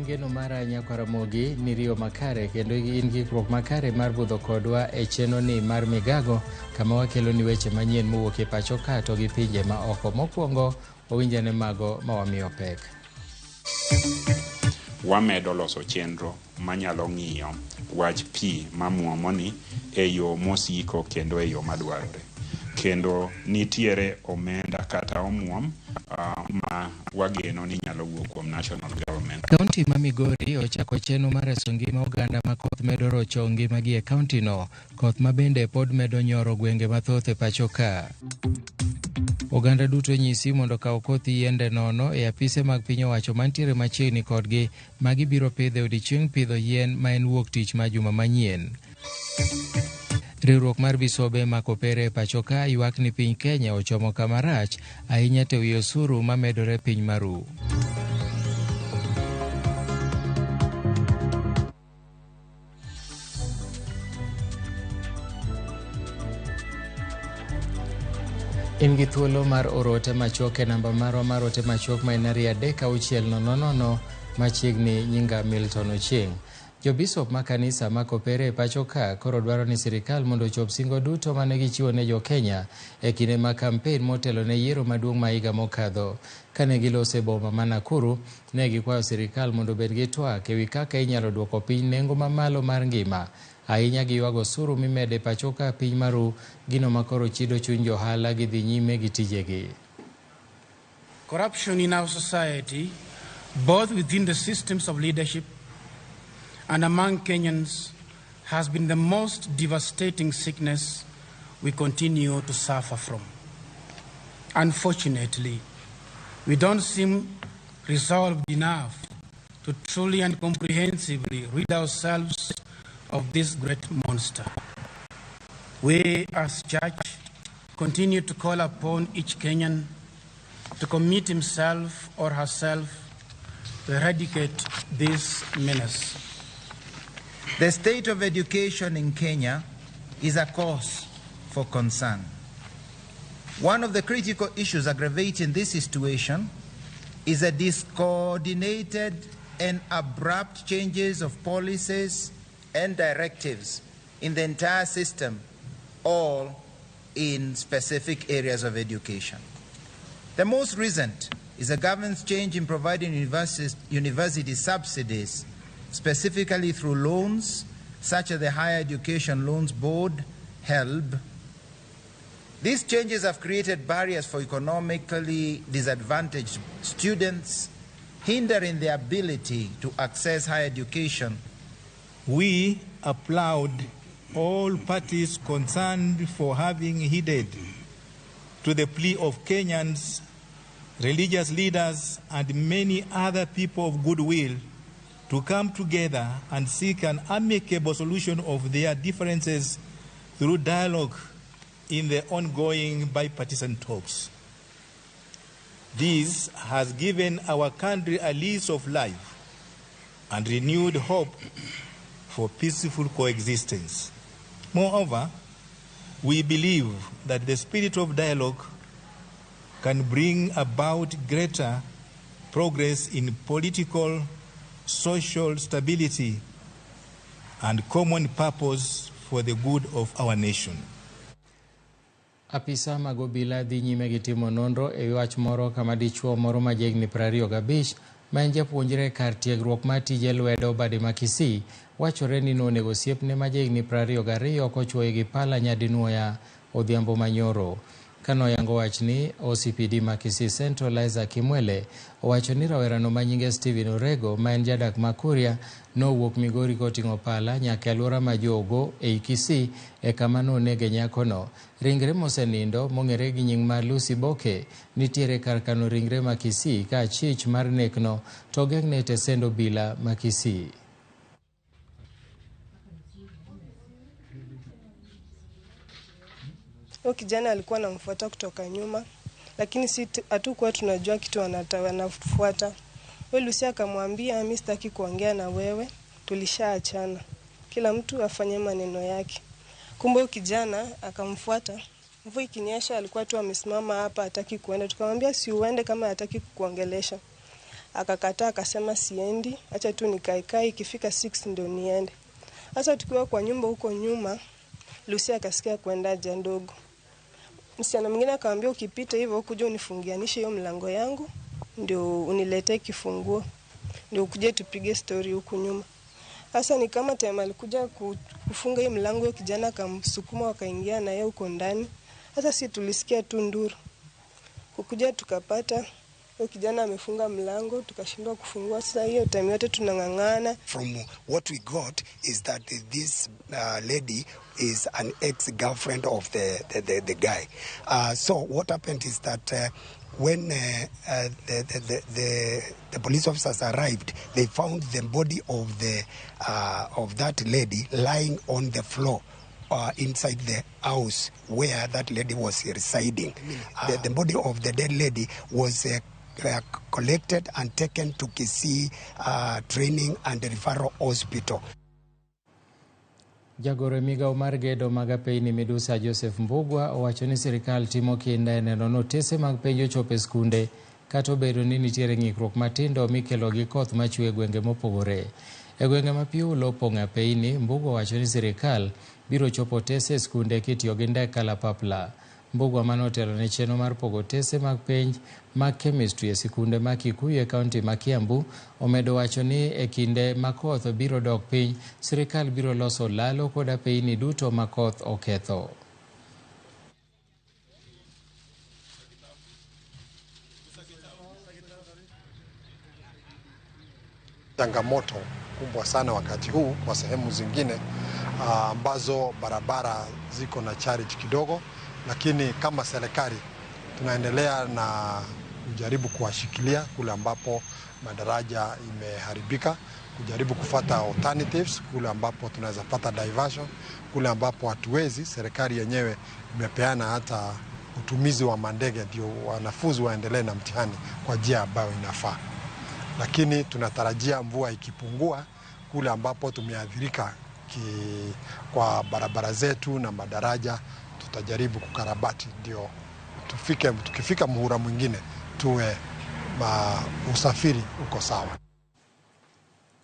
En geno mara Nyakwar Ramogi ni riyo makare kendo in gi ikruok makare mar budho kodwa e chenro ni mar Migago kama wakelo ni weche manyien mowuok e pacho ka to gi pinje ma oko. Mokwongo wawinjane mago ma wamiyo pek. Wamedo loso chenro manyalo ng'iyo wach pi mamuomoni e yo mosiko kendo e yo madwarore. Kendo nitiere omenda kata omuom ma wageno ni nyalo wuok kuom national government. Kaunti ma Migori ochako chenro mar reso ngima oganda ma koth medo rocho ngimagi e kaunti no. Koth ma bende pod medo nyoro gwenge mathoth e pacho ka. Oganda duto nyisi mondo okaw koth yiende nono e apise mag piny owacho mantiere machiegni kodgi ma gibiro pidho e odiechieng' pidho yien ma en wuok tich ma juma manyien. Riwruok mar bisobe makopere e pacho ka ywak ni piny Kenya ochomo kama rach ahinya to wi osuru mamedore piny maru. In gi thuolo mar oro ote machuok e namba marwa mar ote machuok ma en 23600 machiegni nyinga Milton Ochieng'. Jobisop ma kanisa ma Kopere e pacho ka koro dwaro ni sirikal mondo ochop singo duto mane gichiwo ne jo-Kenya e kinde mag kampen motelo ne yiero maduong' ma higa mokadho. Kane giloso e boma ma Nakuru, ne gikwayo sirikal mondo obed gi twak ewi kaka inyalo duoko piny nengo mamalo mar ngima. Ahinya giywago osuru mimedo e pacho ka piny maru, gino ma koro chido chuny johala gi dhi nyime gi tijegi. Corruption in our society, both within the systems of leadership and among Kenyans, has been the most devastating sickness we continue to suffer from. Unfortunately, we don't seem resolved enough to truly and comprehensively rid ourselves of this great monster. We as church continue to call upon each Kenyan to commit himself or herself to eradicate this menace. The state of education in Kenya is a cause for concern. One of the critical issues aggravating this situation is a discoordinated and abrupt changes of policies and directives in the entire system, all in specific areas of education. The most recent is a government's change in providing university subsidies, specifically through loans such as the Higher Education Loans Board, HELB. These changes have created barriers for economically disadvantaged students, hindering their ability to access higher education. We applaud all parties concerned for having heeded to the plea of Kenyans, religious leaders, and many other people of goodwill to come together and seek an amicable solution of their differences through dialogue in the ongoing bipartisan talks. This has given our country a lease of life and renewed hope for peaceful coexistence. Moreover, we believe that the spirit of dialogue can bring about greater progress in political, social stability, and common purpose for the good of our nation. Apisa mag obila dhi nyime gi timo nonro e wach moro kama dichuo moro ma jahigni 25 ma en japuonjre kar tiegruok mar tije lwedo bade ma Kisii wachore ni nonego osiepne ma jahigni 22 kochuoye gi pala nyadinuoya odhiambo manyoro. Kanoyango wachni, OCPD ma Kisii Central Isaac Kimwele owacho ni rawerano ma nyinge Steven Orego ma en jadak ma Kuria nowuok Migori koting'o pala nyaka e alwora ma Jogo ei Kisii e kama nonege nyakono. Ringre mosenindo mong'ere gi nying mar Lucy Boke nitiere kar kano ringre ma Kisii ka achich mar nekno to ogeng'ne e tesend obila ma Kisii. Huyo kijana alikuwa anamfuata kutoka nyuma, lakini si hatukuwa tunajua kitu anafuata. Huyo Lucy akamwambia, mimi sitaki kuongea na wewe, tulishaachana. Kila mtu afanye maneno yake. Kumbe huyo kijana akamfuata. Mvua ikinyesha alikuwa tu amesimama hapa hataki kuenda. Tukamwambia si uende kama hataki kukuongelesha. Akakataa akasema siendi, acha tu nikaekae, ikifika 6 ndio niende. Sasa tukiwa kwa nyumba huko nyuma, Lucy akasikia kwenda haja ndogo. Msichana mwingine akamwambia ukipita hivyo kuja unifungianishe hiyo mlango yangu ndio uniletee kifunguo ndio ukuje tupige story huku nyuma. Sasa ni kama time alikuja kufunga hii mlango, huyo kijana akamsukuma wakaingia na yeye huko ndani. Sasa si tulisikia tu nduru. Kukuja tukapata huyo kijana amefunga mlango, tukashindwa kufungua. Sasa hiyo time yote tunang'ang'ana. From what we got is that this lady is an ex-girlfriend of the guy. So what happened is that when the police officers arrived, they found the body of that lady lying on the floor inside the house where that lady was residing. The body of the dead lady was collected and taken to Kisii Training and Referral Hospital. Jagoro migao mar gedo mag apeyni Midusa Joseph Mbugua owacho ni sirikal timo kinda e neno ni otese mag penj ochopo e skunde kata obedo ni nitiere ng'ikruok matindo mikelo gi koth machwe e gwenge mopogore. E gwenge ma pi oula opong'o apeyni, Mbugua owacho ni sirikal biro chopo otese e skunde kitiyo gi ndek kalapapla. Mbugua mane otelo ne chenro mar pogo otese mag penj mag chemistry e sikunde ma Kikuyu e kaunti ma Kiambu omedo wacho ni e kinde ma koth biro dok piny, sirikal biro loso lalo kod apeyni duto ma koth oketho. Changamoto kubwa sana wakati huu kwa sehemu zingine ambazo barabara ziko na charge kidogo, lakini kama serikali tunaendelea na kujaribu kuwashikilia kule ambapo madaraja imeharibika, kujaribu kufata alternatives kule ambapo tunaweza pata diversion, kule ambapo hatuwezi, serikali yenyewe imepeana hata utumizi wa mandege ndio wanafunzi waendelee na mtihani kwa njia ambayo inafaa. Lakini tunatarajia mvua ikipungua kule ambapo tumeathirika kwa barabara zetu na madaraja, tutajaribu kukarabati ndio tukifika muhula mwingine tuwe usafiri uko sawa.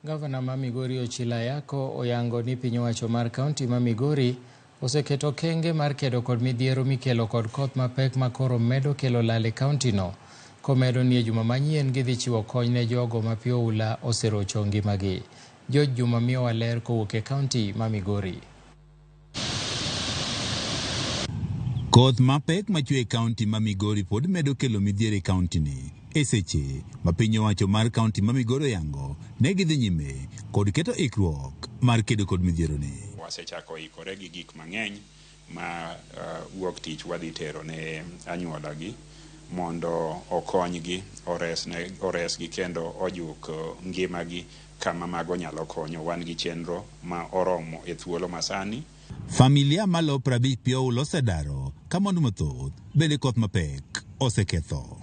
Gavana ma Migori Ochila Yako oyango ni piny owacho mar kaunti ma Migori oseketo kenge mar kedo kod midhiero mikelo kod koth mapek ma koro medo kelo lal e kaunti no. Komedo ni e juma manyien gidhi chiwo kony ne jogo ma pi oula oserocho ngimagi. George Juma miyowa ler kowuok e kaunti ma Migori. Koth mapek machwe e kaunti ma Migori pod medo kelo midhiero e kaunti ni. E seche ma piny owacho mar kaunti ma Migori oyango ne gidhi nyime kod keto ikruok mar kedo kod midhiero ni. Wasechako ikore gi gik mang'eny ma wuok tich wadhi tero ne anyuolagi mondo okonygi, oresgi kendo ojuk ngimagi kama mago nyalo konyo. Wan gi chenro ma oromo e thuolo masani. Familia malo 50 pi oula osedaro ka mwandu mathoth bende koth mapek oseketho.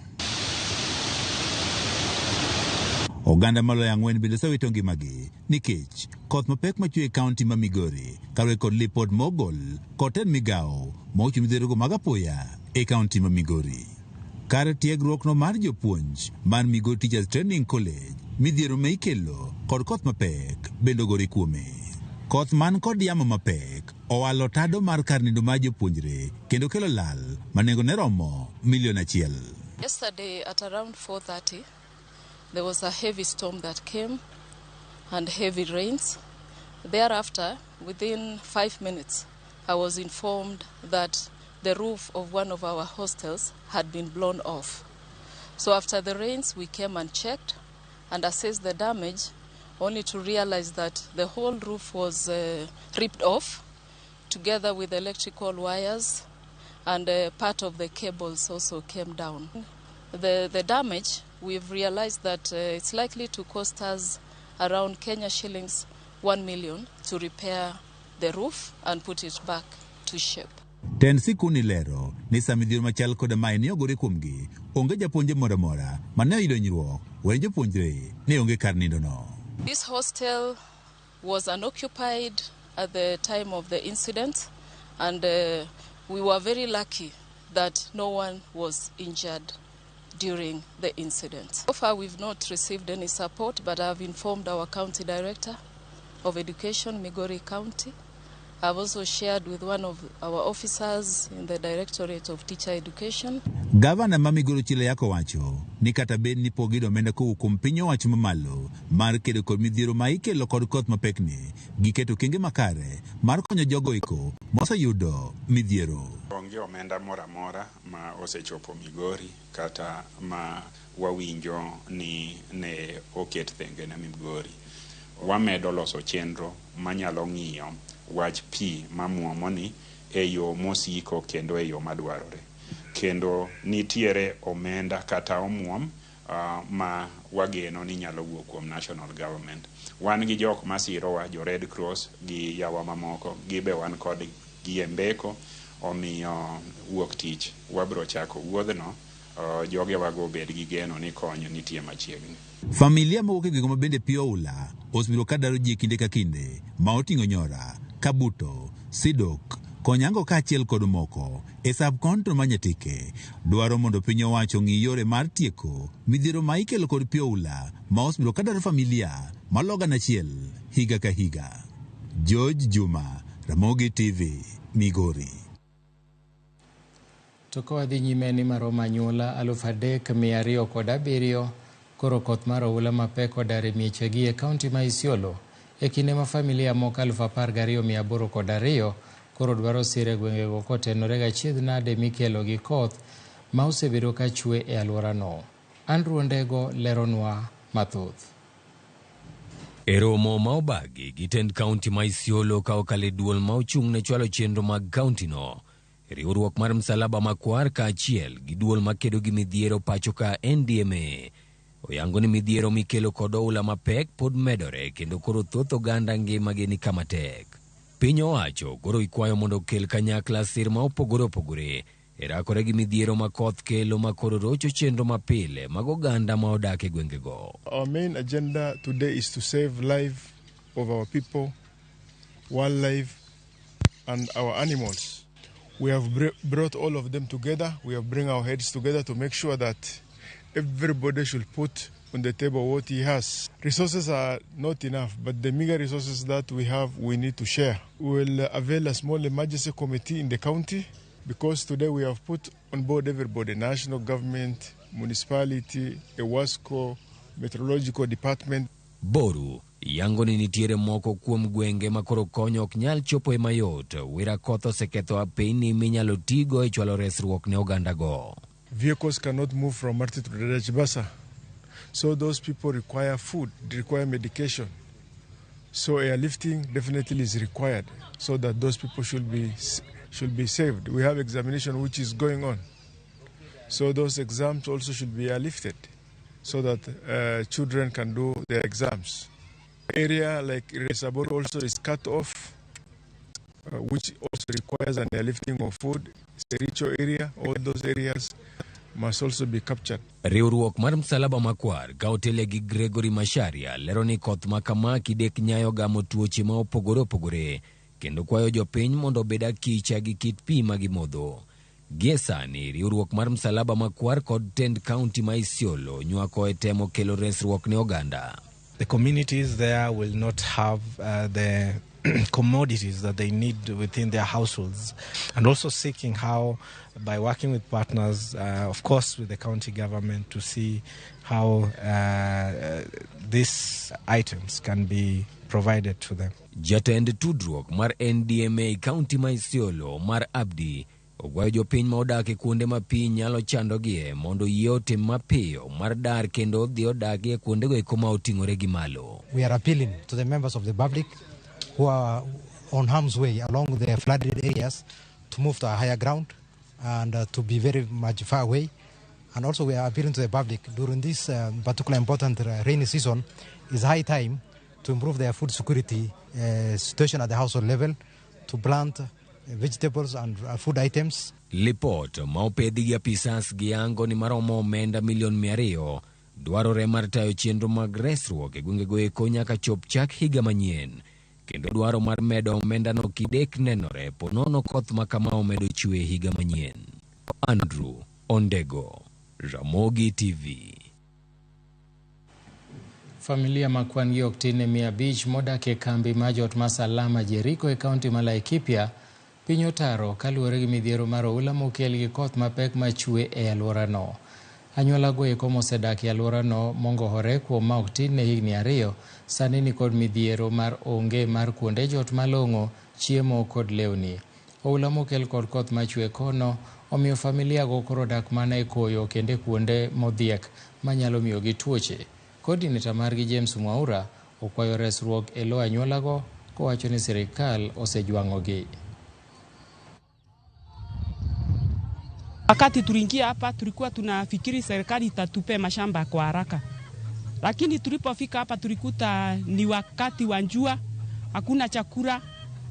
Oganda maloyo 4 bende osewito ngimagi nikech koth mapek machwe e kaunti ma Migori kaluwore kod lipot mogol kod tend migao ma ochung' midhierogo mag apoya e kaunti ma Migori. Kar tiegruok no mar jopuonj mar Migori Teachers Training College midhiero ma ikelo kod koth mapek bende ogore kuome. Koth man kod yamo mapek owalo tado mar kar nindo mar jopuonjre kendo kelo lal ma nengone romo milion 1. Yesterday at around 4:30 there was a heavy storm that came and heavy rains. Thereafter, within 5 minutes, I was informed that the roof of one of our hostels had been blown off. So after the rains, we came and checked and assessed the damage, only to realize that the whole roof was ripped off, together with electrical wires, and part of the cables also came down. The damage, we've realized that it's likely to cost us around Kenya shillings 1 million to repair the roof and put it back to shape. Tend sikuni lero ni sama midhiero machal koda mae ne ogore kuomgi, onge japuonje moro amora mane oyudo hinyruok, wen jopuonjre ne onge kar nindo no. This hostel was unoccupied at the time of the incident, and we were very lucky that no one was injured during the incident. So far, we've not received any support, but I've informed our county director of education, Migori County. I've also shared with one of our officers in the Directorate of Teacher Education. Gavana ma Migori Ochilo Ayacko wacho ni kata bed ni pok giyudo omenda kowuok kuom piny owacho mamalo mar kedo kod midhiero ma ikelo kod koth mapekni, giketo okenge makare mar konyo jogo eko moseyudo midhiero. Onge omenda moro amora ma osechopo Migori kata ma wawinjo ni ne oket thenge ne Migori. Wamedo loso chenro manyalo ng'iyo wach pi mamuomoni e yo mosiko kendo e yo madwarore. Kendo nitiere omenda kata omuom ma wageno ni nyalo wuok kuom national government. Wan gi jok masirowa, jo Red Cross gi yawa mamoko, gibe wan kod gi e mbeko, omiyo wuok tich wabro chako wuodhno, jogewago obed gi geno ni kony nitie machiegni. Familia mawuok e gwenge ma bende pi oula osebedo ka daro ji e kinde ka kinde ma oting'o Nyora, Kabuto, Sidok, Konyango kaachiel kod moko e sub-county ma Nyatike dwaro mondo piny owacho ong'i yore mar tieko midhiero ma ikelo kod pi oula ma osebedo ka daro familia maloyo 1,000 higa ka higa. George Juma, Ramogi TV, Migori. To ka wadhi nyime ni maromo anyuola 3,207 koro koth mar oula mapek odar e miechegi e kaunti ma Isiolo e kinde ma familia moko 12,802 koro dwaro sir e gwengego kotenore gi achiedh nade mikelo gi koth ma osebedo ka chwe e alworano. Andrew Ondego leronwa mathoth. E romo ma obagi gi tend kaunti ma Isiolo ka okalo e duol ma ochung' ne chwalo chenro mag kauntino, riwruok mar Msalaba Makwar kaachiel gi duol makedo gi midhiero pacho ka NDMA oyango ni midhiero mikelo kod oula mapek pod medore kendo koro thoth oganda ngimagi ni kama tek. Piny owacho koro ikwayo mondo okel kanyakla sir ma opogore opogore e rakore gi midhiero ma koth kelo ma koro rocho chenro mapile mag oganda ma odak e gwengego. Our main agenda today is to save life of our people, wildlife, and our animals. We have brought all of them together. We have bring our heads together to make sure that everybody should put on the table what he has. Resources are not enough, but the meager resources that we have, we need to share. We will avail a small emergency committee in the county, because today we have put on board everybody, national government, municipality, EWASCO, meteorological department. Boru yango ni nitiere moko kuom gwenge ma koro kony ok nyal chopo e mayot wira koth oseketho apeyni minyalo tigo e chwalo resruok ne ogandago. Vehicles cannot move from Marti to Dajibasa. So those people require food, they require medication. So airlifting definitely is required so that those people should be saved. We have examination which is going on. So those exams also should be airlifted so that children can do their exams. Area like Resabor also is cut off, which also requires an airlifting of food. Sericho area, all those areas must also be captured. Riwruok mar Msalaba Makwar ka otele gi Gregory Masharia lero ni koth ma kama kidek nyayo gamo tuoche ma opogore opogore kendo kwayo jopiny mondo obed akicha gi kit pi ma gimodho. Gie sani riwruok mar Msalaba Makwar kod tend kaunti ma Isiolo nywako e temo kelo resruok ne oganda. The communities there will not have the commodities that they need within their households, and also seeking how, by working with partners, of course with the county government, to see how these items can be provided to them. Jatend tudruok mar NDMA kaunti ma Isiolo mar Abdi ogwayo jopiny ma odak e kuonde ma pi nyalo chandogie mondo yie otim mapiyo mar dar kendo odhi odagi e kuondego eko ma oting'ore gi malo. We are appealing to the members of the public who are on harm's way along the flooded areas to move to a higher ground and to be very much far away. And also we are appealing to the public during this particular important rainy season, it's high time to improve their food security situation at the household level, to plant vegetables and food items. Lipot ma opedhi gi apisas gi yango ni maromo omenda milion 200 dwarore mar tayo chenro mag resruok e gwengego eko nyaka chop chak higa manyien kendo dwaro mar medo omendano kidek nenore ponono koth ma kama omedo chwe higa manyien. Andrew Ondego, Ramogi TV. Familia ma kwan gi ok tin ne 500 modak e kambi mar jot ma Salama Jericho e kaunti ma Laikipia piny otaro kaluwore gi midhiero mar oula mokel gi koth mapek machwe e alworano. Anyuola go eko mosedak e alworano mongohore kuom ma ok tin ne higni 2 sani ni kod midhiero mar onge mar kuonde jot malong'o, chiemo kod lewni. Oula mokel kod koth machwe kono omiyo familia go koro dak mana e koyo kendo e kuonde modhiek manyalo miyogi tuoche. Coordinator margi James Mwaura okwayo resruok e lo anyuolago kowacho ni sirikal osejwang'ogi. Wakati tuliingia hapa tulikuwa tunafikiri serikali itatupe mashamba kwa haraka, lakini tulipofika hapa tulikuta ni wakati wa njua, hakuna chakula,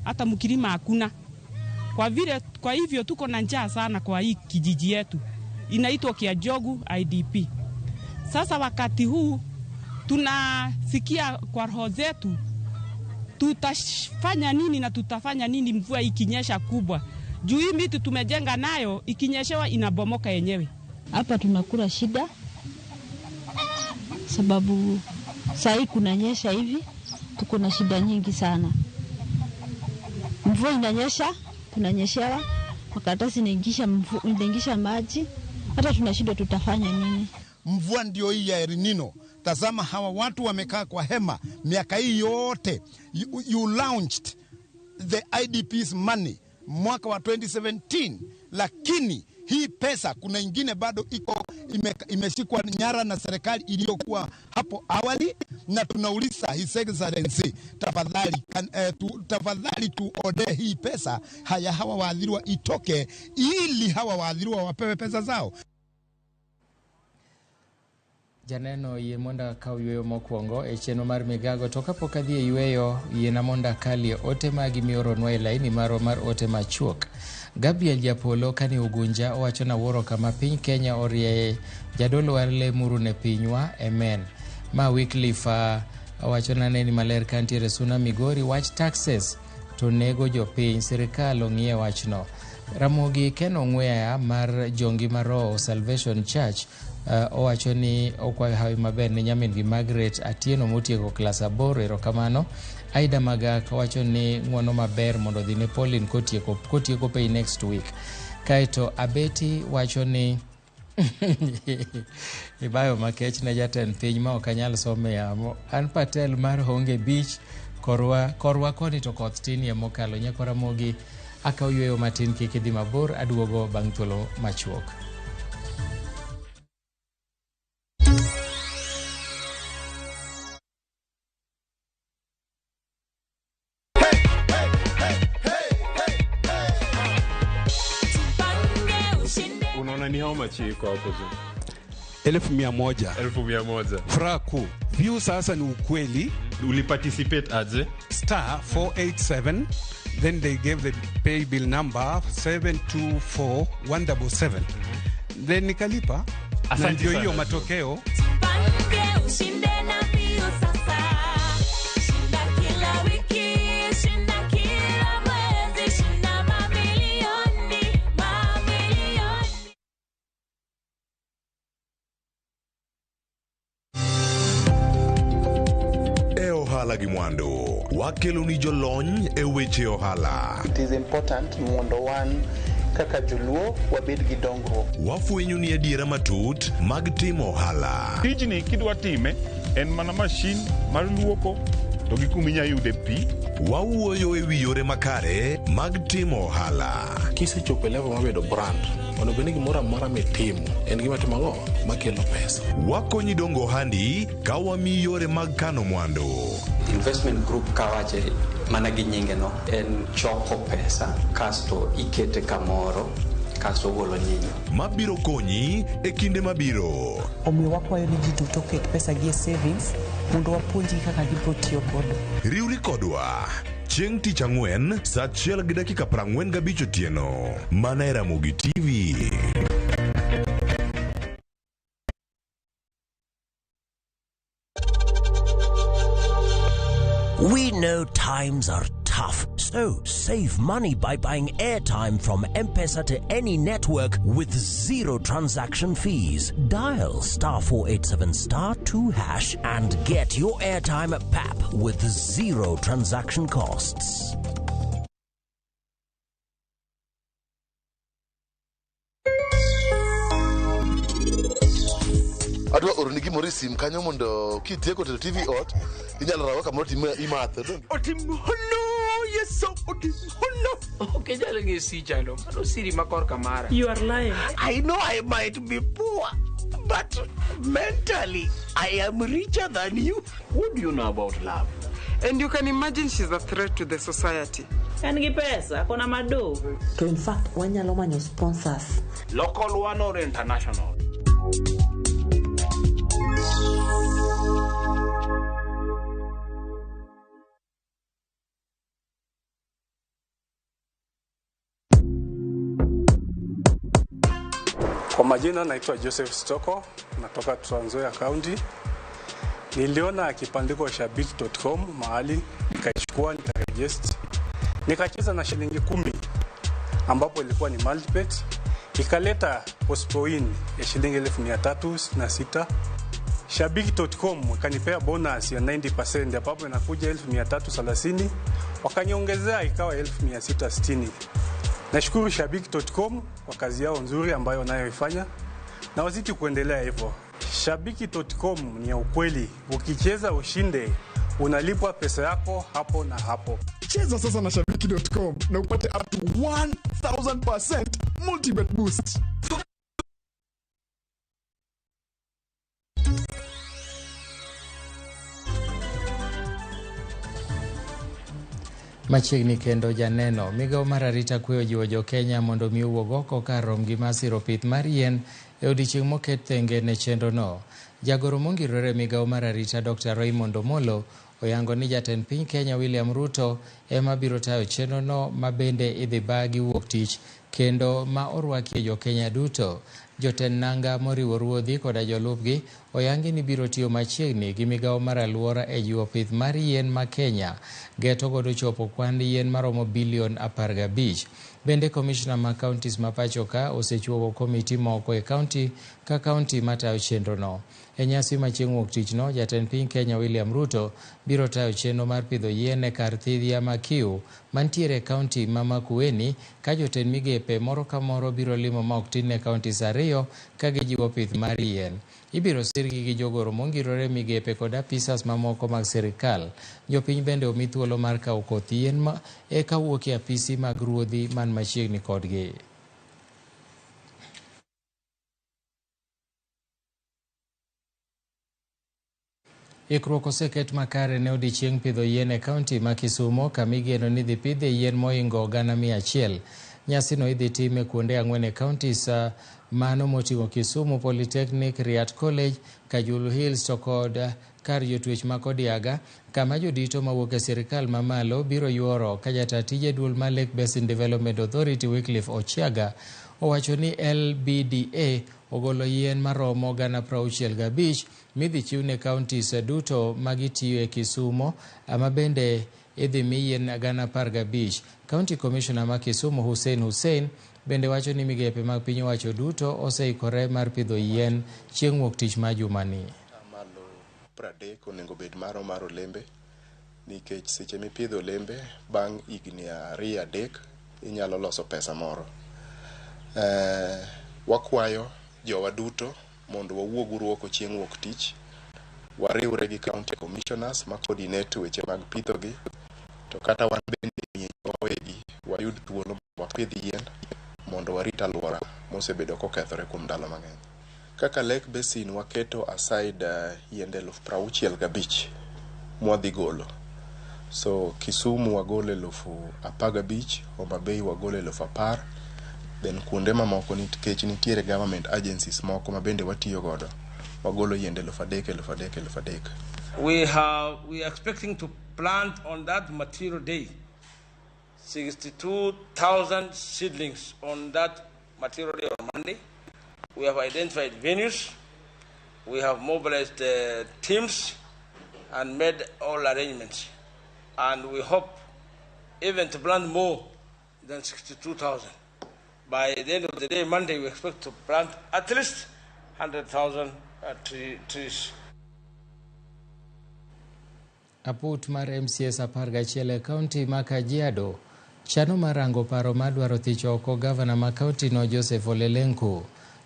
hata mkilima hakuna. Kwa hivyo tuko na njaa sana kwa hii kijiji yetu, inaitwa Kiajogu IDP. Sasa wakati huu tunasikia kwa roho zetu tutafanya nini na tutafanya nini mvua ikinyesha kubwa. Juu hii miti tumejenga nayo ikinyeshewa inabomoka yenyewe. Hapa tunakula shida sababu saa hii kunanyesha hivi, tuko na shida nyingi sana. Mvua inanyesha, tunanyeshewa, makaratasi inaingisha maji, hata tunashindwa tutafanya nini. Mvua ndio hii ya El Nino. Tazama hawa watu wamekaa kwa hema miaka hii yote. You launched the IDP's money mwaka wa 2017, lakini hii pesa kuna ingine bado iko imeshikwa nyara na serikali iliyokuwa hapo awali, na tunauliza His Excellency, tafadhali tuode hii pesa haya hawa waadhiriwa itoke, ili hawa waadhiriwa wapewe pesa zao. Janeno yie mondo akaw yueyo mokwongo e chenro mar migago, to kapok adhi e yueyo, yiena mondo akalie ote magi mioronwa e laini marwa mar ote machuok. Gabriel Japolo kani Ugunja owacho na wuoro kama piny Kenya orieye jadolo war lemuru ne pinywa, amen. Ma Wycliffe owacho na neni maler kantiere Suna Migori, wach taxes to nego jopiny, sirikal ong'iye wachno. Ramogi Ken Ong'weya mar Jongi Maroho Salvation Church owacho ni okwayo hawi maber ne nyamin gi Margaret Atieno motieko klas 8, erokamano. Aida Magak owacho ni ng'uono maber mondo odhi ne Pauline kotieko pay next week. Kaeto Abeti wacho ni ibayo makech ne jatend piny ma ok anyal somo e yamo. An Patel mar Honge Beach, korwa koni to koth tinie mokalo. Nyakwa Ramogi akaw yueyo matin kik idhi mabor, aduogo bang' thuolo machuok. Unaona ni how much iko hapo juu? 1,100. 1,100. Furaha kuu. View sasa ni ukweli. Uliparticipate aje? Star 487, then they gave the pay bill number 724177. Then nikalipa. Na ndio hiyo matokeo. Ohala gi mwandu wakelo ni jolony e weche ohala. It is important mondo wan kaka joluo wabed gi dongruok. Wafwenyo ni adiera matut mag timo ohala. Tijni kidwa time en mana mashin mar luoko to gi kuma inyalo yude pi. Wawuoyo e wi yore makare mag timo ohala. Kisechopo e level mar bedo brand, onego bed ni gimoro amora mitimo en gima timo ang'o makelo pesa. Wakonyi dongo ohandi ka wamiyi yore mag kano mwandu. Investment group kawache mana gi nyinge no en choko pesa kasto ikete kamoro kasto ogolo nyinyo mabiro konyi e kinde mabiro. Omiyo wakwayo ni ji duto oket pesa gi e savings mondo wapuonjgi kaka gibiro tiyo godo. Riwri kodwa chieng' tich ang'wen saa 1:45 otieno mana e Ramogi TV. We know times are tough. tough. So save money by buying airtime from M-Pesa to any network with zero transaction fees. Dial star 487 star 2 hash and get your airtime at PAP with zero transaction costs. Adwa oroni gimoro e sim kanyo mondo kitieko tedo TV ot inyalo rawe kamoro to imatho. Otim hono yeso otim hono. Ok inyal ng'e sichano. Mano siri ma korka mara. You are lying. I know I might be poor, but mentally I am richer than you. What do you know about love? And you can imagine she's a threat to the society. En gi pesa, kona mado. To in fact, wanyalo manyo sponsors. Local one or international? Kwa majina naitwa Joseph Stoko, natoka Trans Nzoia County. Niliona kibandiko shabiki.com mahali, nikachukua nikaregister. Nikacheza na shilingi 10 ambapo ilikuwa ni multibet, ikaleta postpoin ya shilingi 1366. Shabiki.com ikanipea bonus ya 90% ambapo inakuja 1330, wakaniongezea ikawa 1660. Nashukuru Shabiki.com kwa kazi yao nzuri ambayo wanayoifanya na wazidi kuendelea hivyo. Shabiki.com ni ya ukweli, ukicheza ushinde, unalipwa pesa yako hapo na hapo. Cheza sasa na Shabiki.com na upate up to 1000% multibet boost. Machiegni kendo janeno, migawo mar arita kwe ojiwo jo-Kenya mondo mi owuog oko kar romgi mar siro pith mar yien e odiechieng' moket thenge ne chenrono. Jagoro mongirore migawo mar arita Dr. Raymond Omolo oyango ni jatend piny Kenya William Ruto ema biro tayo chenrono ma bende idhi bagi wuok tich kendo ma orwakie jo-Kenya duto. Jotend nanga moriwo ruodhi koda jolupgi oyangi ni biro tiyo machiegni gi migawo mar aluora e jiwo pith mar yien ma Kenya geto godo chopo kwan yien maromo bilion 15. Bende komishna ma counties ma pacho ka osechuogo komiti moko e kaunti ka kaunti matayo chenrono. E nyasi ma chieng' wuok tichno, jatend piny Kenya William Ruto biro tayo chenro mar pidho yien e kar thidhia ma Kiu mantiere e kaunti ma Makueni ka jotend migepe moro ka moro biro limo ma ok tin ne counties 2 ka gijiwo pith mar yien. Ibiro sirgi gi jogoro mongirore migepe kod apisas mamoko mag sirikal. Jopiny bende omi thuolo mar kawo koth yien ma eka wuok e apisi mag ruodhi man machiegni kodgi. Ikruok oseket makare ne odiechieng' pidho yien e kaunti ma Kisumo kama igeno ni dhi pidhe yien mohingo 100,000. Nyasino idhi tim e kuonde 4 e counties mano moting'o Kisumu Polytechnic, Riat College, Kajulu Hills to kod kar jotwech ma Kodiaga, kama jodito mawuok e sirikal mamalo biro yuoro ka jata tije duol mar Lake Basin Development Authority Wycliffe Ochiaga owacho ni LBDA ogolo yien maromo 65,000 midhi chiw ne counties duto magitiyo e Kisumo ama bende idhi mi yien 15,000. County Commissioner ma Kisumu Hussein Hussein bende wacho ni migepe mag piny owacho duto oseikore mar pidho yien chieng' wuok tich ma jumani. Malo 30 onego bed maro mar olembe nikech seche mipidho olembe bang' higni 2-3 inyalo loso pesa moro. Wakwayo jowa duto mondo wawuog uru oko chieng' wuok tich, wariwre gi county commissioners ma coordinate weche mag pitho gi, to kata wan bende wawegi wayud thuolo wapidh yien mondo warit alwora mosebedo kokethore kuom ndalo mang'eny. Kaka Lake Basin waketo aside yiende 65,000 mwadhi golo. So Kisumu wagolo 15,000, Homa Bay wagolo 10,000, then kuonde mamoko nikech nitiere government agencies moko ma bende watiyo godo wagolo yiende 3,000 3,000 3,000. We are expecting to plant on that material day 62,000 seedlings on that material day on Monday. We have identified venues, we have mobilized teams and made all arrangements. And we hope even to plant more than 62,000. By the end of the day, Monday, we expect to plant at least 100,000 trees. Aput mar MCAs 11 e kaunti ma Kajiado chano mar rango paro madwaro thicho oko gavana ma kaunti no Joseph Ole Lenku.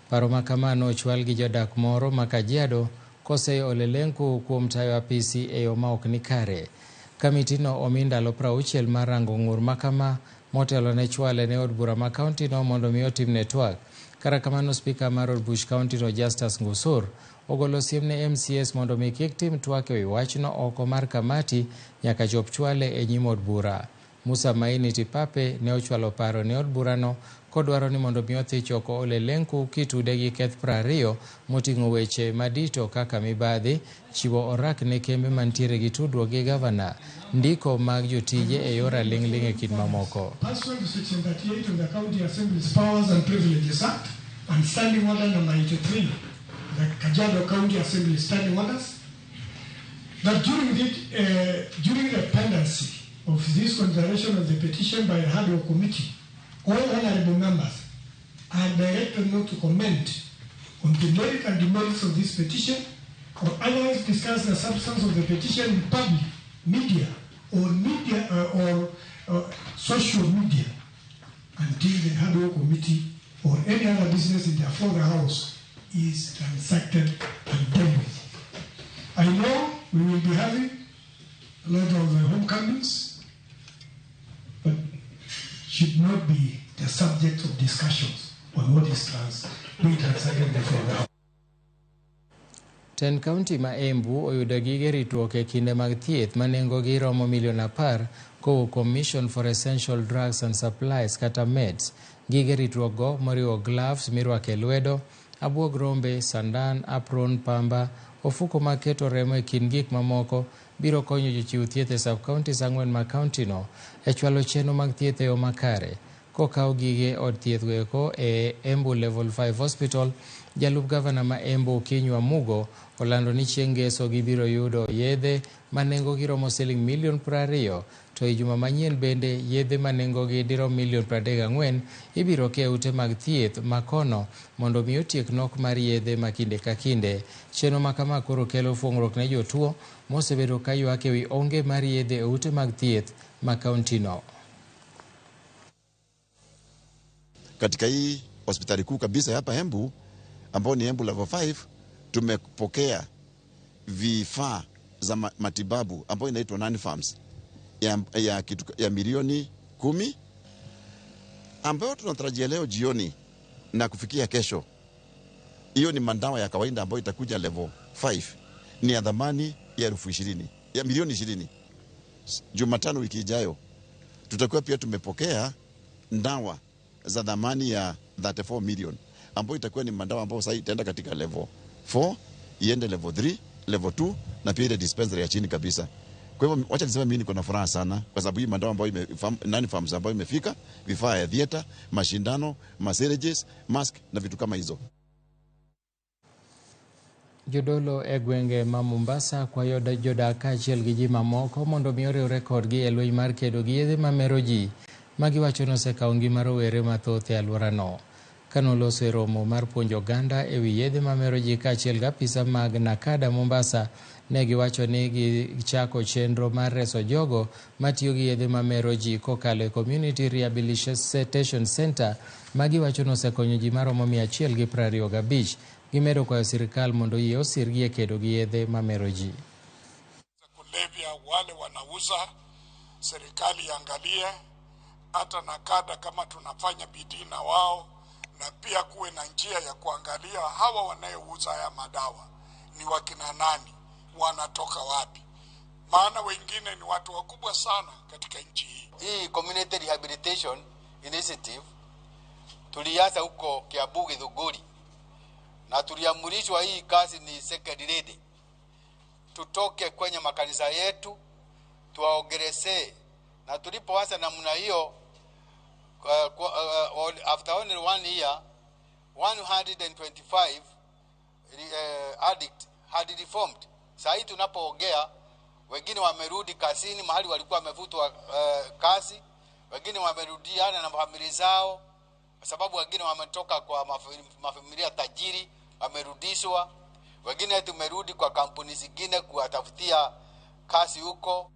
Paro ma kamano ochwal gi jodak moro ma Kajiado koseyo Ole Lenku kuom tayo apisi e yo ma ok ni kare. Kamitino omi ndalo 60 mar rango ng'ur makama motelo ne chwale ne od bura ma kaunti no mondo mi otimne twak. Kata kamano, spika mar od buch kaunti no Justus Ngusur ogolo siem ne MCAs mondo mi kik tim twak ewi wachno oko mar kamati nyaka chop chwale e nyim od bura. Musa Maini Tipape ne ochwalo paro ne od burano kodwaro ni mondo mi othich oko Ole Lenku kitude gi keth 20 moting'o weche madito kaka mibadhi, chiwo orak ne kembe mantiere gi tudruok gi gavana, ndiko mag jotije e yor aling'ling' e kind mamoko. Pursuant to Section 38 of the County Assembly's Powers and Privileges Act and Standing Order number 83, the Kajiado County Assembly Standing Orders, that during the pendency of this consideration of the petition by the Ad Hoc Committee, all honorable members are directed not to comment on the merit and demerits of this petition or otherwise discuss the substance of the petition in public, media, or social media until the Ad Hoc Committee or any other business in the afore the House is transacted and dealt with. I know we will be having a lot of homecomings, but should not be the subject of discussions on what is being transacted before the House. Ten kaunti ma Embu oyudo gige ritruok e kinde mag thieth ma nengogi romo milion 10 kowuok kuom Mission for Essential Drugs and Supplies kata MEDS. Gige ritruok go moriwo gloves mirwako e lwedo, abuog rombe, sandan, apron, pamba, ofuko mag keto remo e kind gik mamoko biro konyo jochiw thieth e sub-counties 4 ma kaunti no e chwalo chenro mag thieth e yo makare. Kokaw gige od thieth goeko e Embu Level 5 Hospital, jalup gavana ma Embu Kinyua Mugo olando ni chieng' ngeso gibiro yudo yedhe ma nengogi romo siling milion 20, to e juma manyien bende yedhe ma nengogi dirom milion 34 ibiro ke ute mag thieth ma kono mondo mi otiek nok mar yedhe ma kinde ka kinde. Chenro ma kama koro kelo fuong'ruok ne jotuo mosebedo ka ywak ewi onge mar yedhe e ute mag thieth ma kaunti no. Katika hii hospitali kuu kabisa hapa Embu, ambao ni Embu Level 5, tumepokea vifaa za matibabu ambayo inaitwa non-farms ya milioni 10 ambayo tunatarajia leo jioni na kufikia kesho. Hiyo ni mandawa ya kawaida ambayo itakuja level 5, ni ya dhamani ya 20,000, ya milioni 20. Jumatano wiki ijayo tutakuwa pia tumepokea ndawa za dhamani ya 34 million ambayo itakuwa ni mandawa ambayo sasa itaenda katika level 4, iende level 3, level 2 na pia ile dispensary ya chini kabisa. Kwa hivyo wacha niseme mimi niko na furaha sana kwa sababu hii mandawa ambayo non-farms ambayo imefika, vifaa ya theater, mashindano, maserages, mask na vitu kama hizo. Jodolo e gwenge ma Mombasa kwayo jodak kaachiel gi ji mamoko mondo mi oriwre kodgi e lweny mar kedo gi yedhe mamero ji ma giwacho ni osekawo ngima rowere mathoth e alworano. Kanoloso e romo mar puonjo oganda e wi yedhe mamero ji kaachiel gi apisa mag NACADA Mombasa, ne giwacho ni gichako chenro mar reso jogo matiyo gi yedhe mamero ji kokalo e Community Rehabilitation Center ma giwacho ni osekonyo ji maromo 125. Gimedo kwayo sirikal mondo yie osirgi e kedo gi yedhe mamero ji. Kulevya wale wanauza, serikali iangalie hata NACADA kama tunafanya bidii na wao, na pia kuwe na njia ya kuangalia hawa wanayeuza haya madawa ni wakina nani, wanatoka wapi, maana wengine ni watu wakubwa sana katika nchi hii. Hii Community Rehabilitation Initiative tulianza huko Kiambu Githunguri, na tuliamrishwa hii kazi ni second lady, tutoke kwenye makanisa yetu tuwaongelesee. Na tulipoanza namna hiyo, after only 1 year, 125 addict had reformed. Sasa hii tunapoongea Wengine wamerudi kazini mahali walikuwa wamevutwa kazi, wengine wamerudiana na familia zao, kwa sababu wengine wametoka kwa mafamilia tajiri wamerudishwa, wengine tumerudi kwa kampuni zingine kuwatafutia kazi huko.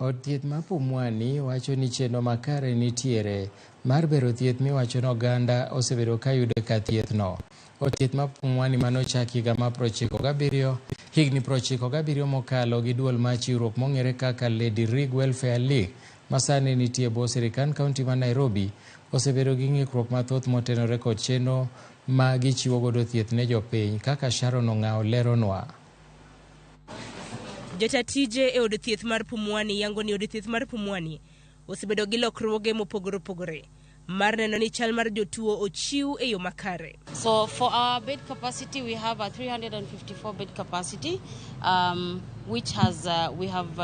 Od thieth ma Pumwani wacho ni chenro makare nitiere mar bero thieth miwacho ni oganda osebedo ka yudo ka thieth no. Od thieth ma Pumwani manochak higa mar 97 higni 97 mokalo gi duol mar chiwruok mong'ere kaka Lady Rig Welfare League ma sani nitie e bwo sirikand kaunti ma Nairobi osebedo gi ng'ikruok mathoth motenore kod chenro ma gichiwo godo thieth ne jopiny kaka Sharon Ong'awo leronwa. Jata tije e od thieth mar Pumwani yango ni od thieth mar Pumwani osebedo gi lokruoge mopogore opogore mar neno ni chal mar jotuo ochiw e yo makare. So for our bed capacity, we have a 354 bed capacity, which has we have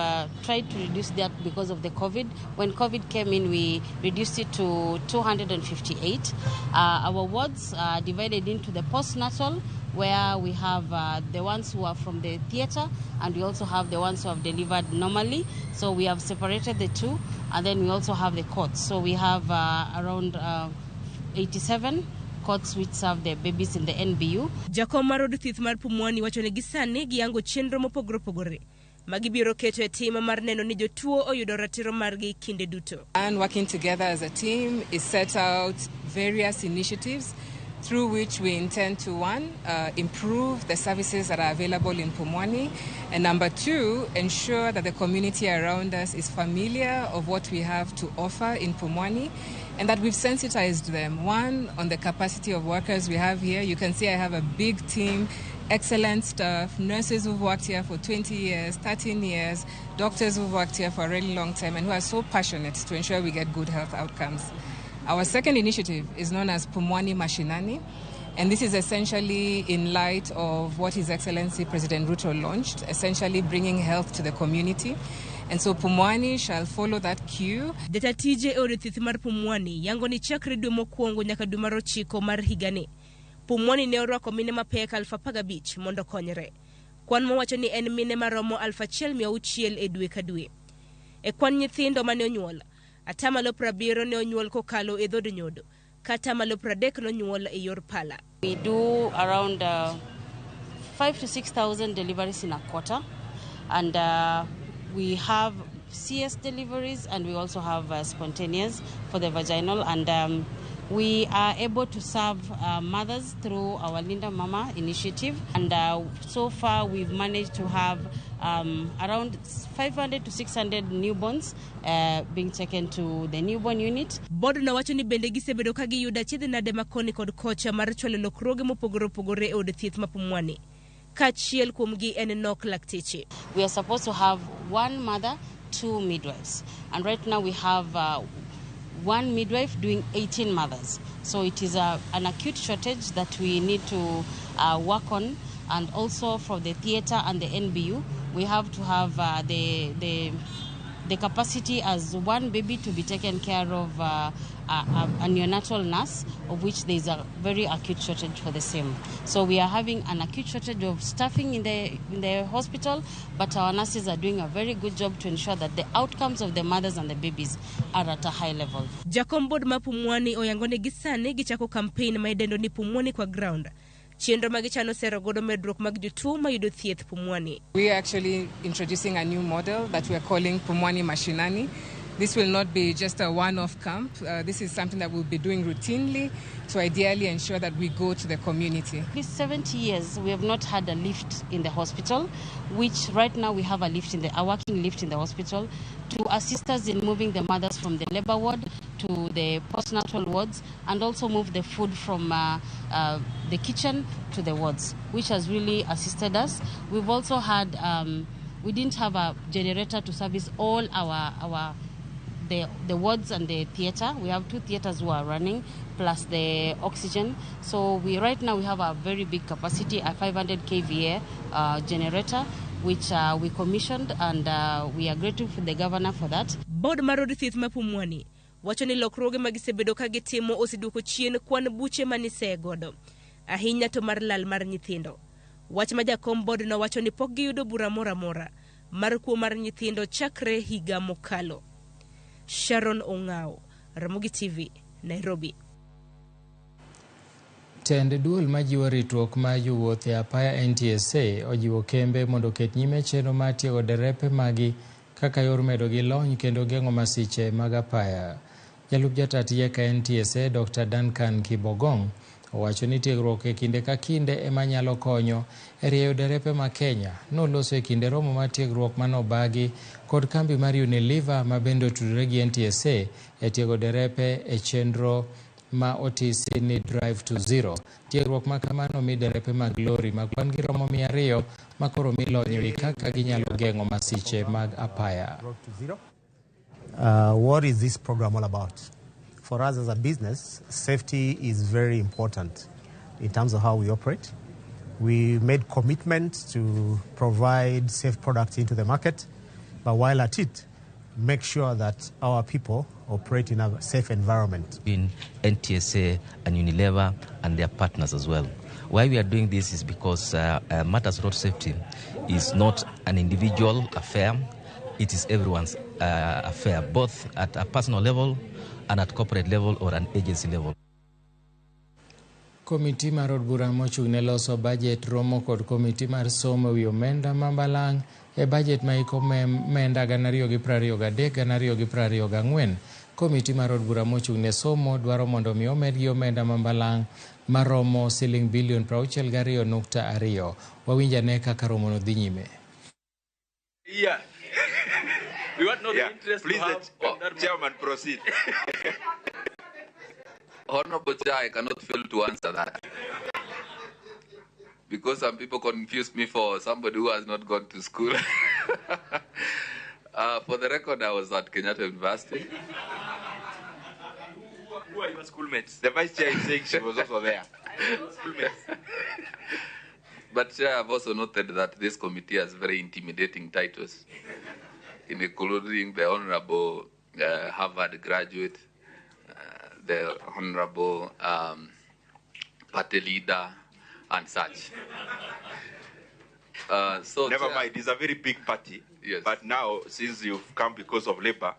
tried to reduce that because of the COVID. When COVID came in, we reduced it to 258. Our wards are divided into the postnatal, where we have the ones who are from the theater, and we also have the ones who have delivered normally. So we have separated the two, and then we also have the cots. So we have around 87 cots which serve the babies in the NBU. Jakom mar od thieth mar Pumwani wacho ni gisani giyango chenro mopogore opogore ma gibiro keto e tim mar neno ni jotuo oyudo ratiro margi kinde duto. And working together as a team is set out various initiatives through which we intend to, one, improve the services that are available in Pumwani, and number two, ensure that the community around us is familiar of what we have to offer in Pumwani, and that we've sensitized them, one, on the capacity of workers we have here. You can see I have a big team, excellent staff, nurses who've worked here for 20 years, 13 years, doctors who've worked here for a really long time and who are so passionate to ensure we get good health outcomes. Our second initiative is known as Pumwani Mashinani, and this is essentially in light of what His Excellency President Ruto launched, essentially bringing health to the community. And so Pumwani shall follow that cue. Jata tije e od thieth mar Pumwani yango ni chakre dwe mokwongo nyaka dwe mar ochiko mar higani, Pumwani ne orwako mine mapek 15,000 mondo okonyre. Kwan mowacho ni en mine maromo 1,600 e dwe ka dwe. E kwan nyithindo mane onyuol, 70% ne onyuol kokalo e dhod nyodo, ka 30% nonyuol e yor pala. We do around 5 to 6,000 deliveries in a quarter, and we have CS deliveries, and we also have spontaneous for the vaginal, and we are able to serve mothers through our Linda Mama initiative, and so far we've managed to have around 500 to 600 newborns being taken to the newborn unit. Bod no wacho ni bende gisebedo ka giyudo achiedh nade ma koni kod kocha mar chwalo lokruoge mopogore opogore e od thieth ma Pumwani. Kaachiel kuomgi en nok lakteche. We are supposed to have one mother, two midwives, and right now we have one midwife doing 18 mothers. So it is an acute shortage that we need to work on. And also for the theater and the NBU, we have to have the capacity as one baby to be taken care of a neonatal nurse, of which there is a very acute shortage for the same. So we are having an acute shortage of staffing in the hospital, but our nurses are doing a very good job to ensure that the outcomes of the mothers and the babies are at a high level. Jakom bod ma Pumwani oyango ni gisani gichako campaign ma idendo ni Pumwani kwa ground. Chenro ma gichano sero godo medruok mag jotuo mayudo thieth Pumwani. We are actually introducing a new model that we are calling Pumwani Mashinani. This will not be just a one-off camp. This is something that we'll be doing routinely to ideally ensure that we go to the community. These 70 years, we have not had a lift in the hospital, which right now we have a lift in a working lift in the hospital to assist us in moving the mothers from the labor ward to the postnatal wards, and also move the food from the kitchen to the wards, which has really assisted us. We've also had, we didn't have a generator to service all our the wards and the theater. We have two theaters who are running, plus the oxygen. So we right now we have a very big capacity, a 500 kVA generator, which we commissioned, and we are grateful for the governor for that. Bod mar od thieth ma Pumwani wacho ni lokruoge ma gisebedo ka gitimo oseduoko chien kwan buche maniseye godo, ahinya to mar lal mar nyithindo. Wach ma jakom bod no wacho ni pok giyudo bura moro amora mar kuo mar nyithindo chakre higa mokalo. Sharon Ong'ao, Ramogi TV, Nairobi. Tend duol majiwo ritruok mar jowuoth e apaya NTSA ojiwo kembe mondo oket nyime chenro mar tiego derepe magi kaka yor medo gi lony kendo geng'o masiche mag apaya. Jalup jataa tije ka NTSA Dr. Duncan Kibogong owacho ni tiegruok e kinde ka kinde ema nyalo konyo e rieyo derepe ma Kenya. Noloso e kinde romo mar tiegruok manobagi kod kambi mar Unilever ma bende otudore gi NTSA e tiego derepe e chenro ma otisi ni Drive to Zero. Tiegruok ma kamano mi derepe mag lori ma kwan gi romo 200 ma koro mi lony e wi kaka ginyalo geng'o masiche mag apaya. What is this program all about? For us as a business, safety is very important in terms of how we operate. We made commitment to provide safe products into the market, but while at it, make sure that our people operate in a safe environment. In NTSA and Unilever and their partners as well. Why we are doing this is because matters road safety is not an individual affair. It is everyone's affair, both at a personal level and at corporate level or an agency level. Komiti mar od bura mochung' ne loso bajet romo kod komiti mar somo ewi omenda ma balang' e bajet ma iko omenda 2023-2024. Komiti mar od bura mochung' ne somo dwaro mondo mi omedgi omenda ma balang' maromo siling bilion 62.2. Wawinj ane kaka romono dhi nyime. Yeah. We want not Yeah, the interest please, to have the chairman, proceed. Honorable Chair, I cannot fail to answer that. Because some people confuse me for somebody who has not gone to school. For the record, I was at Kenyatta University. Who are your schoolmates? The vice chair is saying she was also there. Schoolmates. But Chair, I've also noted that this committee has very intimidating titles, including the Honorable Harvard graduate, the Honorable party leader, and such. So Never Chair, mind, it's a very big party. Yes. But now, since you've come because of Labour,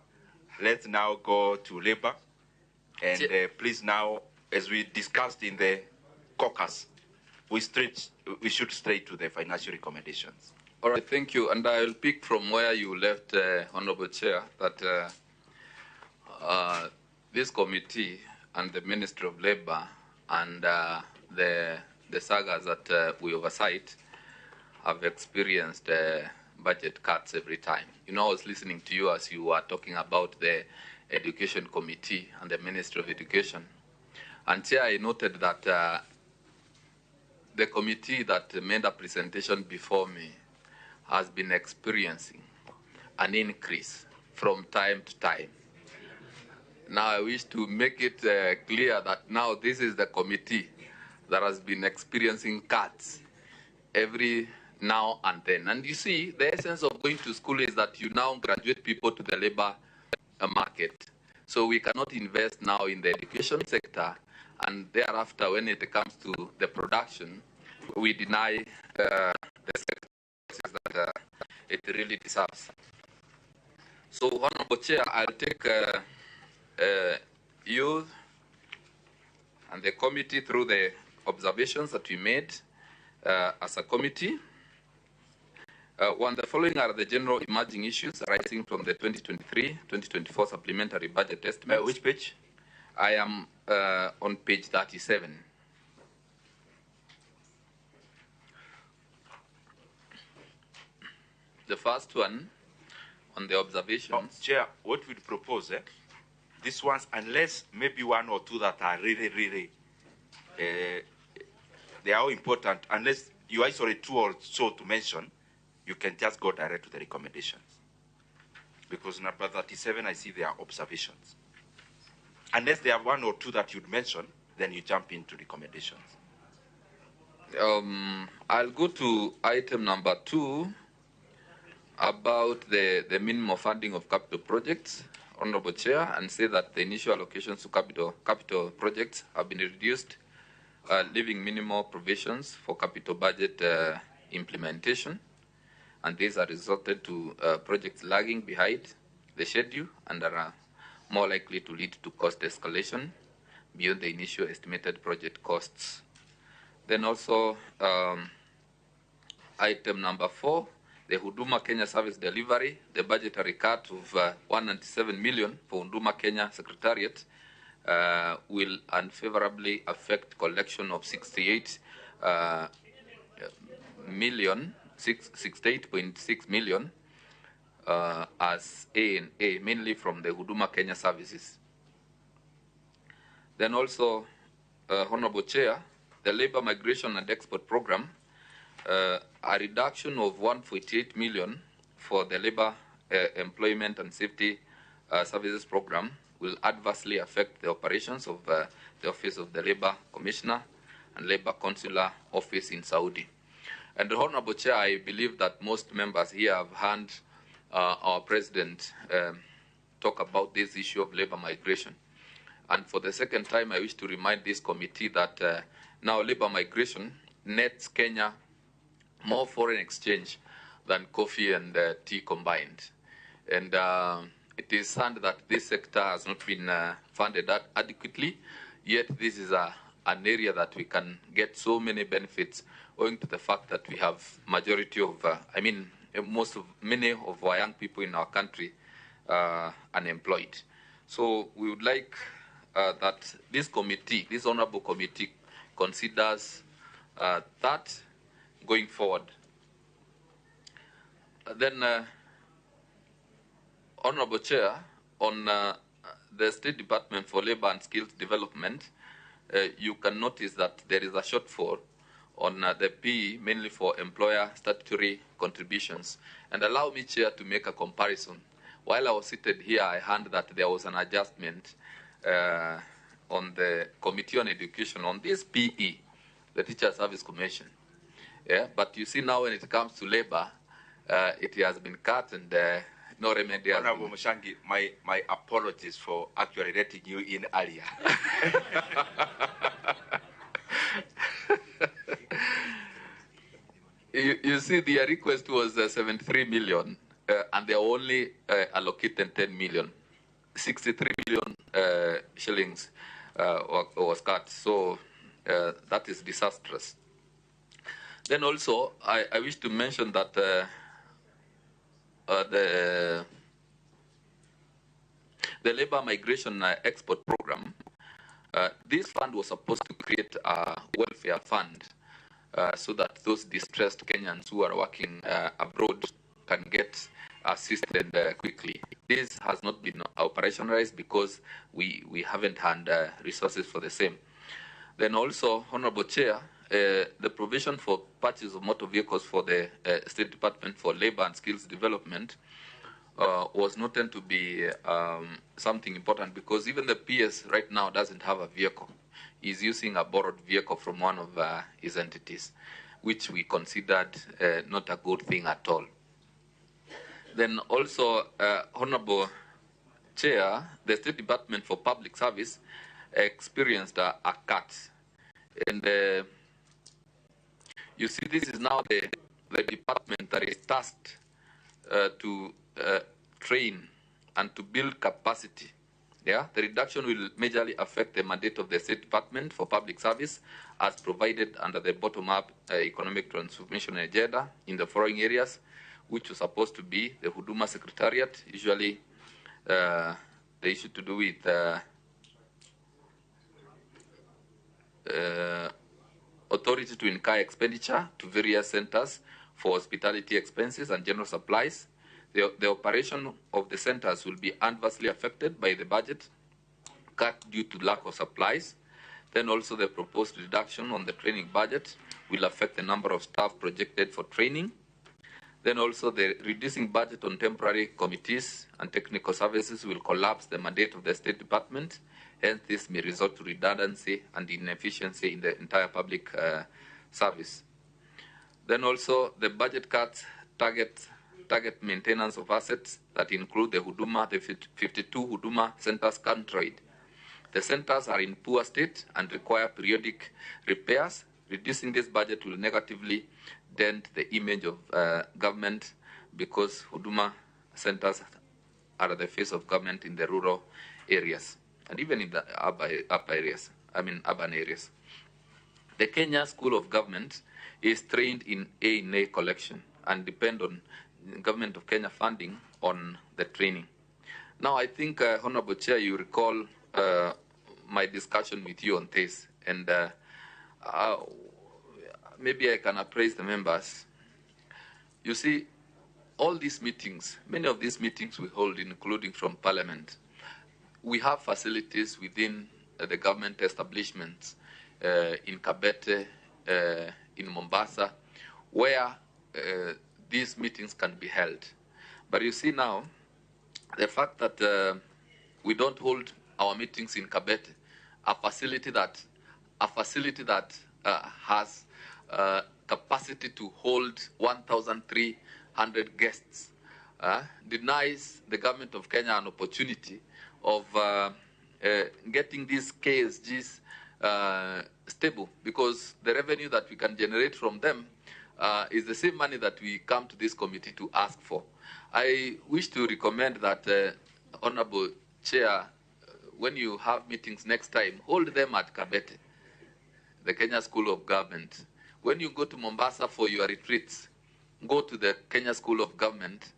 let's now go to Labour. And please now, as we discussed in the caucus, we should straight to the financial recommendations. All right, thank you. And I will pick from where you left, Honorable Chair, that this committee and the Ministry of Labour and the sagas that we oversight have experienced budget cuts every time. You know, I was listening to you as you were talking about the Education Committee and the Ministry of Education. And Chair, I noted that the committee that made a presentation before me has been experiencing an increase from time to time. Now I wish to make it clear that now this is the committee that has been experiencing cuts every now and then. And you see, the essence of going to school is that you now graduate people to the labor market. So we cannot invest now in the education sector, and thereafter, when it comes to the production, we deny the sector that it really deserves. So, Honorable Chair, I'll take you and the committee through the observations that we made as a committee. One, the following are the general emerging issues arising from the 2023-2024 supplementary budget estimates. Which page? I am on page 37. The first one on the observations. Oh, Chair, what we'd propose, these ones, unless maybe one or two that are really, really, they are all important, unless you isolate two or so to mention, you can just go direct to the recommendations. Because number 37, I see there are observations. Unless there are one or two that you'd mention, then you jump into recommendations. I'll go to item number 2 about the minimum funding of capital projects, Honorable Chair, and say that the initial allocations to capital projects have been reduced leaving minimal provisions for capital budget implementation. And these are resulted to projects lagging behind the schedule and are more likely to lead to cost escalation beyond the initial estimated project costs. Then also, item number 4, the Huduma Kenya service delivery, the budgetary cut of 197 million for Huduma Kenya Secretariat will unfavorably affect collection of 68.6 million as A&A, mainly from the Huduma Kenya services. Then also, Honorable Chair, the Labor Migration and Export Program, a reduction of 148 million for the Labor Employment and Safety Services Program will adversely affect the operations of the Office of the Labor Commissioner and Labor Consular Office in Saudi. And the Honorable Chair, I believe that most members here have heard our President talk about this issue of labor migration. And for the second time, I wish to remind this committee that now labor migration nets Kenya more foreign exchange than coffee and tea combined. And it is sad that this sector has not been funded adequately, yet this is an area that we can get so many benefits owing to the fact that we have majority of, many of our young people in our country unemployed. So we would like that this committee, this honorable committee, considers that going forward. Then, Honorable Chair, on the State Department for Labor and Skills Development, you can notice that there is a shortfall on the PE, mainly for employer statutory contributions. And allow me, Chair, to make a comparison. While I was seated here, I heard that there was an adjustment on the Committee on Education on this PE, the Teacher Service Commission. Yeah, but you see now when it comes to labor, it has been cut and no remedy. Honorable Mushangi, my apologies for actually letting you in earlier. You see, the request was 73 million, and they only allocated 10 million. 63 million shillings was cut, so that is disastrous. Then also, I wish to mention that the Labor Migration Export Program, this fund was supposed to create a welfare fund so that those distressed Kenyans who are working abroad can get assisted quickly. This has not been operationalized because we haven't had resources for the same. Then also, Honorable Chair, the provision for purchase of motor vehicles for the State Department for Labor and Skills Development was noted to be something important because even the PS right now doesn't have a vehicle. He's using a borrowed vehicle from one of his entities, which we considered not a good thing at all. Then also, Honorable Chair, the State Department for Public Service experienced a cut. And you see, this is now the department that is tasked to train and to build capacity. Yeah, the reduction will majorly affect the mandate of the State Department for Public Service as provided under the bottom-up economic transformation agenda in the following areas, which was supposed to be the Huduma Secretariat, usually the issue to do with authority to incur expenditure to various centers for hospitality expenses and general supplies. The operation of the centers will be adversely affected by the budget cut due to lack of supplies. Then also the proposed reduction on the training budget will affect the number of staff projected for training. Then also the reducing budget on temporary committees and technical services will collapse the mandate of the State Department. Hence, this may result to redundancy and inefficiency in the entire public service. Then also the budget cuts target maintenance of assets that include the Huduma, the 52 Huduma centers countrywide. The centers are in poor state and require periodic repairs. Reducing this budget will negatively dent the image of government because Huduma centers are the face of government in the rural areas and even in the urban areas. The Kenya School of Government is trained in A&A collection and depend on Government of Kenya funding on the training. Now, I think, Honorable Chair, you recall my discussion with you on this, and maybe I can appraise the members. You see, all these meetings, many of these meetings we hold, including from Parliament, we have facilities within the government establishments in Kabete, in Mombasa, where these meetings can be held. But you see now, the fact that we don't hold our meetings in Kabete, a facility that has capacity to hold 1,300 guests, denies the government of Kenya an opportunity of getting these KSGs stable, because the revenue that we can generate from them is the same money that we come to this committee to ask for. I wish to recommend that, Honorable Chair, when you have meetings next time, hold them at Kabete, the Kenya School of Government. When you go to Mombasa for your retreats, go to the Kenya School of Government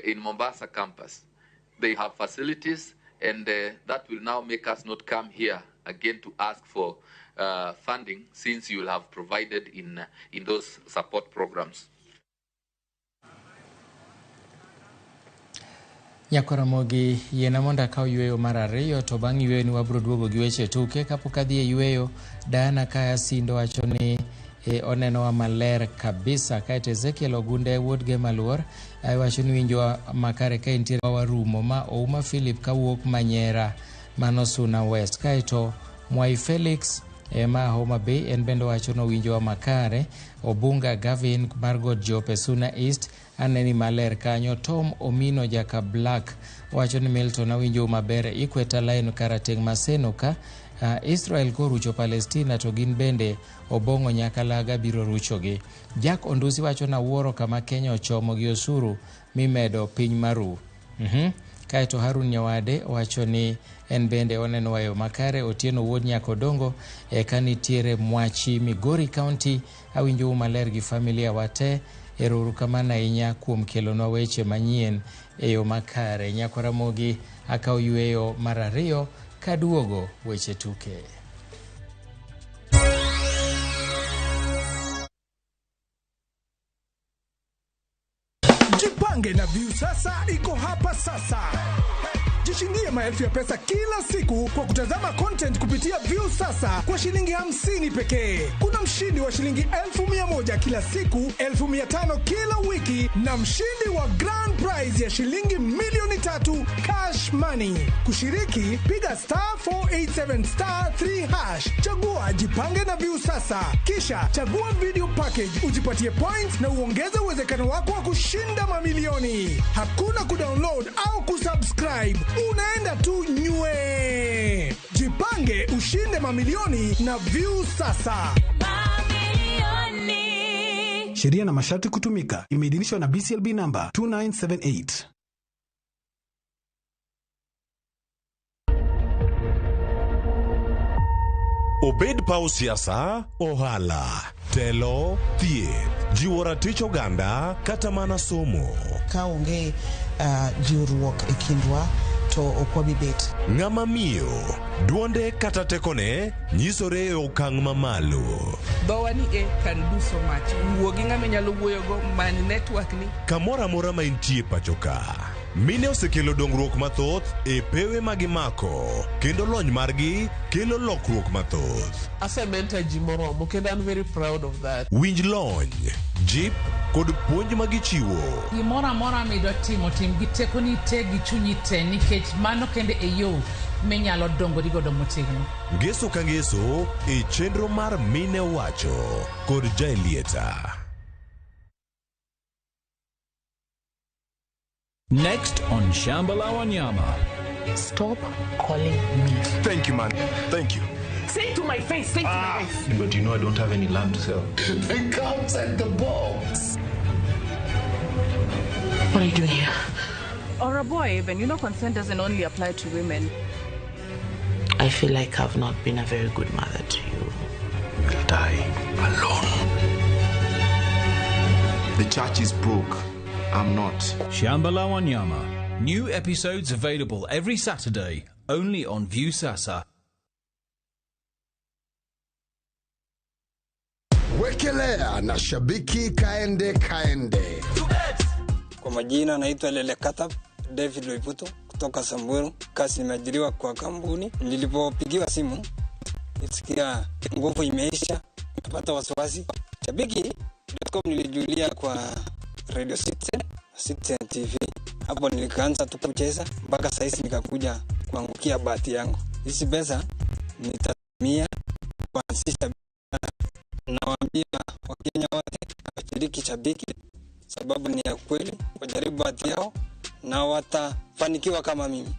in Mombasa campus. They have facilities, and that will now make us not come here again to ask for funding, since you will have provided in those support programs. Nyakoramogi yiena mondo akaw yweyo mar ariyo to bang' yweyo ni wabiro duogo gi weche tuke. Kapok adhi e yweyo, Diana Kaya Sindo wacho ni onenowa maler kabisa. Kaeto Ezekiel Ogunde wuod Gema Luor wacho ni winjowa makare ka intiere warumo ma Ouma Philip kawuok Manyera mano Suna West. Kaeto Mwai Felix ma Homa Bay en bende wacho ni owinjowa makare. Obunga Gavin mar God Jope Suna East aneni maler kanyo. Tom Omino Jaka Black wacho ni Milton awinjo maber Ikweta Line Karateng' Maseno ka Israel korucho Palestina to gin bende Obong'o Nyakalaga biro ruchogi. Jack Ondusi wacho na wuoro kama Kenya ochomo gi osuru mimedo piny maru. Kaeto Harun Nyawade wacho ni en bende oneno wayo makare. Otieno wuod Nyakodongo eka nitiere Mwachi Migori County awinjo maler gi familia wate. Erouru kamano ahinya kuom kelonwa weche manyien e yo makare. Nyakoramogi akaw yweyo mar ariyo kaduogo weche tuke. Jipange na Viusasa iko hapa sasa. Jishindie maelfu ya pesa kila siku kwa kutazama content kupitia Viusasa kwa shilingi 50 pekee. Kuna mshindi wa shilingi 1,100 kila siku, 500 kila wiki na mshindi wa grand prize ya shilingi 3,000,000 cash money. Kushiriki, piga *487*3#. Chagua Jipange na Viusasa. Kisha chagua video package ujipatie points na uongeze uwezekano wako wa kushinda mamilioni. Hakuna kudownload au kusubscribe. Unaenda tu nywe. Jipange ushinde mamilioni na Viusasa. Mamilioni. Sheria na masharti kutumika. Imeidhinishwa na BCLB number 2978. Obed paw siasa, ohala, telo, thieth, jiwo ratich oganda kata mana somo. Ka onge jiwruok e kindwa to ok wabi bet. Ng'ama miyo, duonde kata tekone nyisore e okang' mamalo. Dhowa ni e can do so much. Wuo gi ng'ama inyalo wuoyogo, many network ni. Kamoro amora ma intie pacho ka. Mine osekelo dongruok mathoth e pewe magimako, kendo lony margi kelo lokruok mathoth. Asementa ji moromo kendo I'm very proud of that. Winj lony, jip kod puonj magichiwo. Gimoro amora midwa timo, tim gi tekoni te gi chunyi te, nikech mano kende e yo minyalo dongori godo motegno. Ngeso ka ngeso e chenro mar Mine Wacho kod Jaelieta. Next on Shamba la Wanyama. Stop calling me. Thank you, man. Thank you. Say it to my face. Say it to my face. But you know I don't have any land to sell. They counted the bombs. What are you doing here? Or a boy, even. You know, consent doesn't only apply to women. I feel like I've not been a very good mother to you. We'll die alone. The church is broke. I'm not. Shamba la Wanyama. New episodes available every Saturday, only on Viusasa. Wekelea na Shabiki Kaende Kaende. Kwa majina naitwa Lele Katab David Loiputo kutoka Samburu. Kazi nimeajiriwa kwa kampuni. Nilipopigiwa simu nisikia nguvu imeisha, nikapata wasiwasi. Shabiki.com nilijulia kwa Radio Citizen, Citizen TV. Hapo nilikaanza tu kucheza mpaka saizi nikakuja kuangukia bahati yangu. Hizi pesa nitatumia kuanzisha. Nawaambia Wakenya wote washiriki Shabiki, sababu ni ya kweli, wajaribu bahati yao na watafanikiwa kama mimi.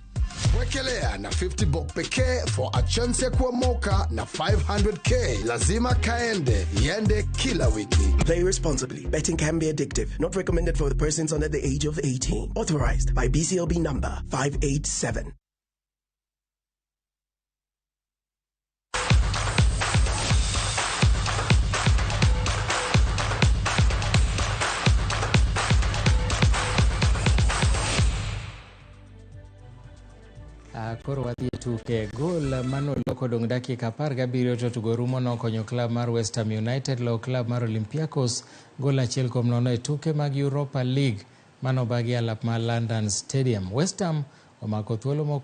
Wekelea na 50 bob pekee for a chance ya kuomoka na 500K. Lazima kaende iende kila wiki. Play responsibly. Betting can be addictive. Not recommended for the persons under the age of 18. Authorized by BCLB number 587. Koro wadhi e tuke. Gol manoloko kodong' dakika 17 to tugo rumo nokonyo klab mar West Ham United loyo klab mar Olympiacos gol 1-0 e tuke mag Europa League manobagi alap mar London Stadium. West Ham omako thuolo mokwongo.